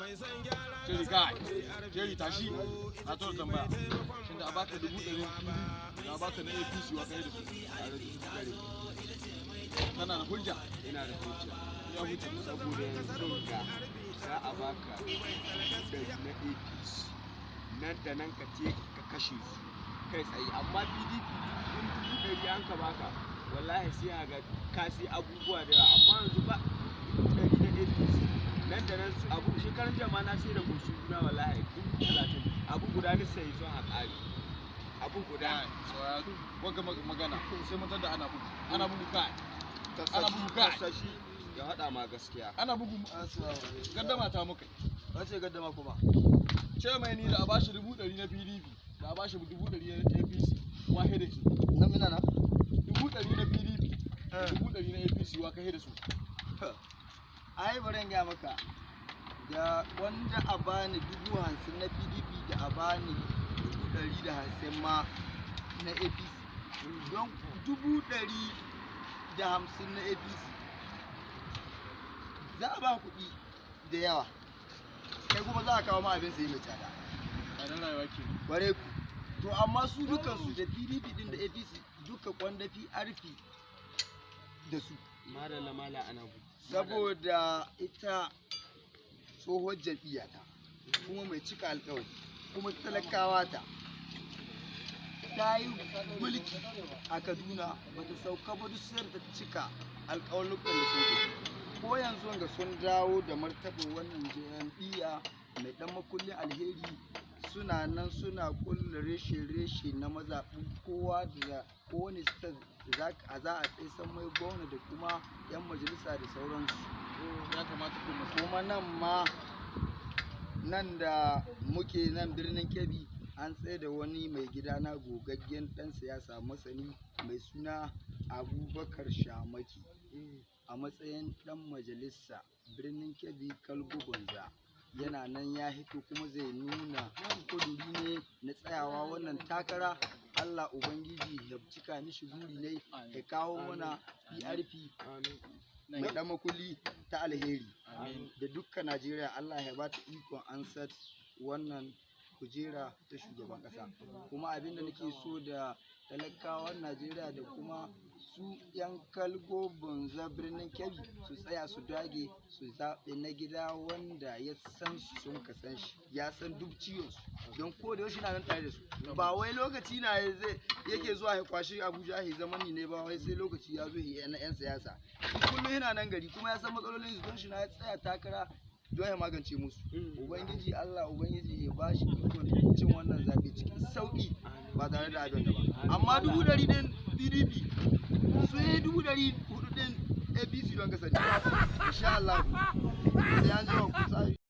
Jerry guy, Jerry, tashi, na tura tambaya. Shin da a baka 100,000 PDP da a baka na APC, wa kai da su? A da 100,000. Kana da hujja? Ina da hujja. Ya hujja? Saboda yanzu ga za a baka 100,000 na APC, nan da nan ka ce ka kashe su kai tsaye, amma PDP in 100,000 an ka baka, wallahi sai a ga ka sai abubuwa da yawa. Amma yanzu ba 100,000 na APC, nan da nan abu, shekaran jama'a na sai da busu guda, wallahi 30,000 abu guda ni sai sun haƙari abu guda. Saurara, wagga magana sai mun da ana bugu, ana bugu kai, ana bugu kai. Kasashi ya haɗa ma gaskiya. Ana bugu, gaddama ta muka. Ka ce gaddama kuma. Ce mai ni da a bashi 100,000 na PDP da a bashi 100,000 na APC, wa da su? Na mina na. 100,000 na PDP da 100,000 na APC, wa kai da su? Ai bari in gaya maka. Da wanda a bani 50,000 na PDP da a bani 150,000 ma na APC. Don 150,000 na APC za a ba kuɗi da yawa. Kai kuma za a kawo ma abin sayi mai tsada. Tsadar rayuwa ke. Kware ku. To amma su dukansu da PDP din da APC duka kwanda PRP da su. Madalla, mala ana bu. Saboda ita tsohon jam'iyya ta kuma mai cika alkawari kuma talakawa ta ta yi mulki a Kaduna bata sauka ba duk sai da ta cika alkawalukan da sun kai. Ko yanzu ga sun dawo da martaba wannan jam'iyya mai dan makullin alheri, suna nan suna kulla reshe-reshe na mazaɓu, kowa da kowane state za a za a mai gwamna da kuma 'yan majalisa da sauransu. Ya kamata ku Kuma nan ma, nan da muke nan Birnin Kebbi, an tsaye da wani mai gida na gogaggen ɗan siyasa masani mai suna Abubakar Shamaki a matsayin ɗan majalisa Birnin Kebbi Kalgo Bunza. Yana nan ya hito kuma zai nuna kuduri ne na tsayawa wannan takara. Allah Ubangiji ya cika mishi buri ne, ya kawo mana PRP mai ɗan makulli ta alheri da dukkan Najeriya. Allah ya bata ikon ansat wannan kujera ta shugaban ƙasa. Kuma abin da nake so da talakawan Najeriya da kuma su 'yan Kalgo Bunza Birnin Kebbi, su tsaya su dage su zaɓi na gida wanda ya san su, sun ka san shi, ya san duk ciwon su, don ko da yaushe na nan tare da su. Ba wai lokaci na zai yake zuwa ya kwashi Abuja ya zama ni ne ba, wai sai lokaci ya zo ya na 'yan siyasa. Shi kullum yana nan gari kuma ya san matsalolin su, don shi na ya tsaya takara don ya magance musu. Ubangiji Allah, Ubangiji ya ba shi ikon cin wannan zaɓe cikin sauƙi ba tare da abin da ba. Amma 100,000 ɗin PDP sun yi 400,000 ɗin APC, don kasance insha Allah sai an jima kusa.